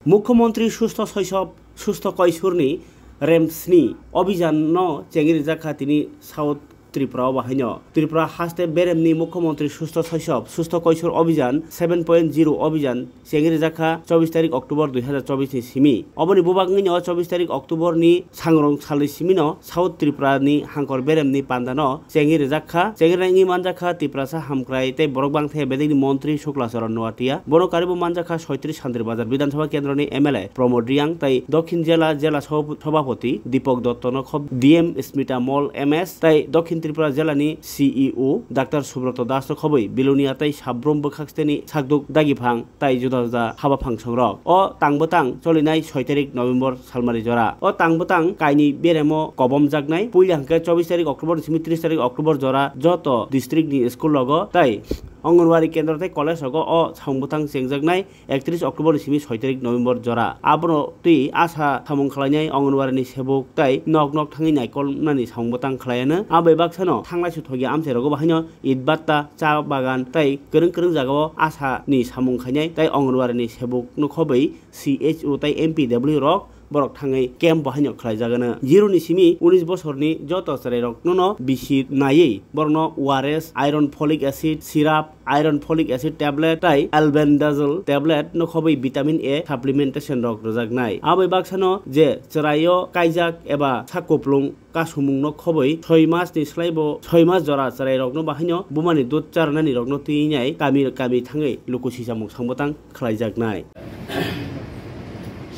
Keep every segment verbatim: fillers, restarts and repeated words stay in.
Mukhyamantri Sustho Soisob Sustho Koisurni remsni obhijan no chengri jakha tini South Tripura o bahaino. Tripura haste beremni Mukhyamantri Sustho Soisob Sustho Koisur Obhijan seven point zero obhijan chengri jakha chobbish tarik October dui hazar chobbish ni simi. Oboni bubak wngwi no chobbish tarik October ni sangrong salni simi no South Tripura ni hangkor beremni panda no chengri rijak kha. Chengri wngwi manjak kha Tiprasa hamkrai tei borok bangthe bedekni montri Sukla Charan Noatia. Bono karibo manjak kha soitris Santri Bazar Bidhan Sabha Kendroni M L A Pramod Riang tei Dokhin Jela, Jela Sabhap-, Sabhapati Deepak Dotto no khob D M Smita Mol M S tei Dokhin Tripura Jela ni C E O Doctor Subroto Das no khobwi Bilonia tei Sabrum bwkhak steni sakduk dagiphang tai juda juda haba phangsongrok. O tang bwtang cholinai soi tarik November salmari jora. O tang bwtang kaini beremo kobomjaknai. Puila hwnkhe chobbish tarik October ni simi tris tarik October jora joto district ni school rogo tai Anganwadi kendro tei college rogo o samung bwtang chengjaknai ektrish October ni simi soi tarik November jora. Abono twi asa samung khlainai Anganwadi ni sebuk tai nok nok thangwi naikolnani samung bwtang khlaiano. Abai baksano thanglai su thogya amchai rogo bahaino itbatta, cha bagan tei kwrwng kwrwng jagao asa ni samung khainai tei Anganwadi ni sebuk no khobwi C H O tei M P W rok borok thangwi camp bo haino khlaijagano. Zero ni simi unis bosorni joto chwrairokno no bisi naiwi borokno O R S, iron folic acid syrup, iron folic acid tablet tei albendazole tablet no khobwi vitamin A supplementation rok rwjaknai. Abai baksano je chwraio kaijak eba sak kuplung kasumungno khobwi soi mas ni slai bo soi mas jora chwrairokno bahaino bumani dud charnani rokno twi nai kami kami thangwi luku sisamung samung bwtang khlaijaknai.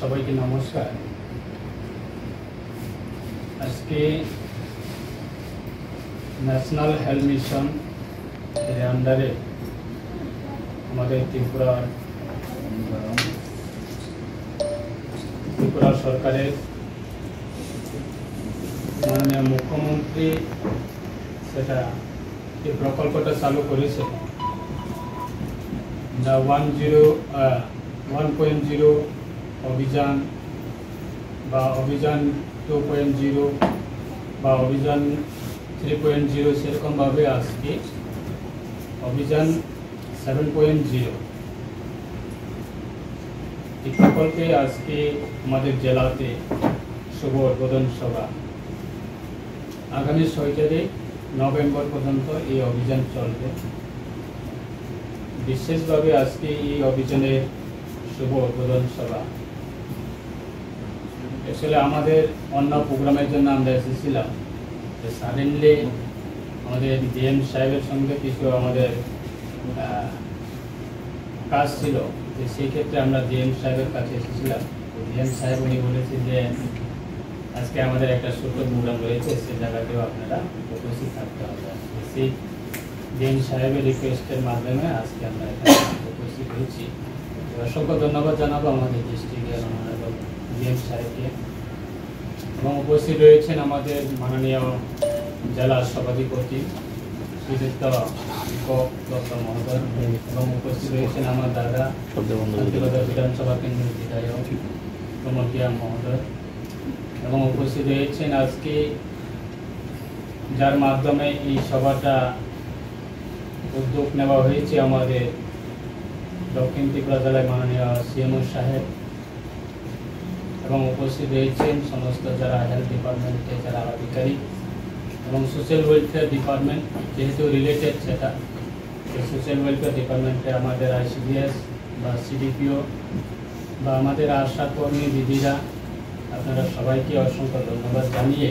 সবাইকে নমস্কার। আজকে national health mission এর আন্ডারে আমাদের ত্রিপুরার, ত্রিপুরা সরকারের মাননীয় মুখ্যমন্ত্রী সেটা এই প্রকল্পটা চালু করেছে, যা one zero, one point zero অভিযান বা অভিযান টু পয়েন্ট জিরো বা অভিযান থ্রি পয়েন্ট জিরো, সেরকমভাবে আজকে অভিযান সেভেন পয়েন্ট জিরো এই প্রকল্পে আজকে আমাদের জেলাতে শুভ উদ্বোধন সভা। আগামী ছয় তারিখ নভেম্বর পর্যন্ত এই অভিযান চলবে। বিশেষভাবে আজকে এই অভিযানের শুভ উদ্বোধন সভা। অ্যাকচুয়ালি আমাদের অন্য প্রোগ্রামের জন্য আমরা এসেছিলাম, তো সাডেনলি আমাদের ডিএম সাহেবের সঙ্গে কিছু আমাদের, আহ, কাজ ছিল, তো সেই ক্ষেত্রে আমরা ডিএম সাহেবের কাছে এসেছিলাম। তো ডিএম সাহেব উনি বলেছেন যে আজকে আমাদের একটা ছোট্ট প্রোগ্রাম রয়েছে, সে জায়গাতেও আপনারা উপস্থিত থাকতে হবে। তো সেই ডিএম সাহেবের রিকোয়েস্টের মাধ্যমে আজকে আমরা এখানে উপস্থিত হয়েছি। তো অসংখ্য ধন্যবাদ জানাবো আমাদের ডিস্ট্রিক্টের অনারেবল ডিএম সাহেবকে। এবং উপস্থিত রয়েছেন আমাদের মাননীয় জেলা সভাধিপতি শ্রীযুক্ত দীপক দত্ত মহোদয় এবং উপস্থিত রয়েছেন আমার দাদা শান্তিবাজার বিধানসভা কেন্দ্রের বিধায়ক প্রমোদ রিয়াং মহোদয় এবং উপস্থিত রয়েছেন আজকে যার মাধ্যমে এই সভাটা উদ্যোগ নেওয়া হয়েছে আমাদের দক্ষিণ ত্রিপুরা জেলায় মাননীয় সিএমও সাহেব এবং উপস্থিত রয়েছেন সমস্ত যারা হেলথ ডিপার্টমেন্টে যারা আধিকারিক এবং সোশ্যাল ওয়েলফেয়ার ডিপার্টমেন্ট, যেহেতু রিলেটেড সেটা, তো সোশ্যাল ওয়েলফেয়ার ডিপার্টমেন্টে আমাদের আইসিডিএস বা সিডিপিও বা আমাদের আশা কর্মী দিদিরা, আপনারা সবাইকে অসংখ্য ধন্যবাদ জানিয়ে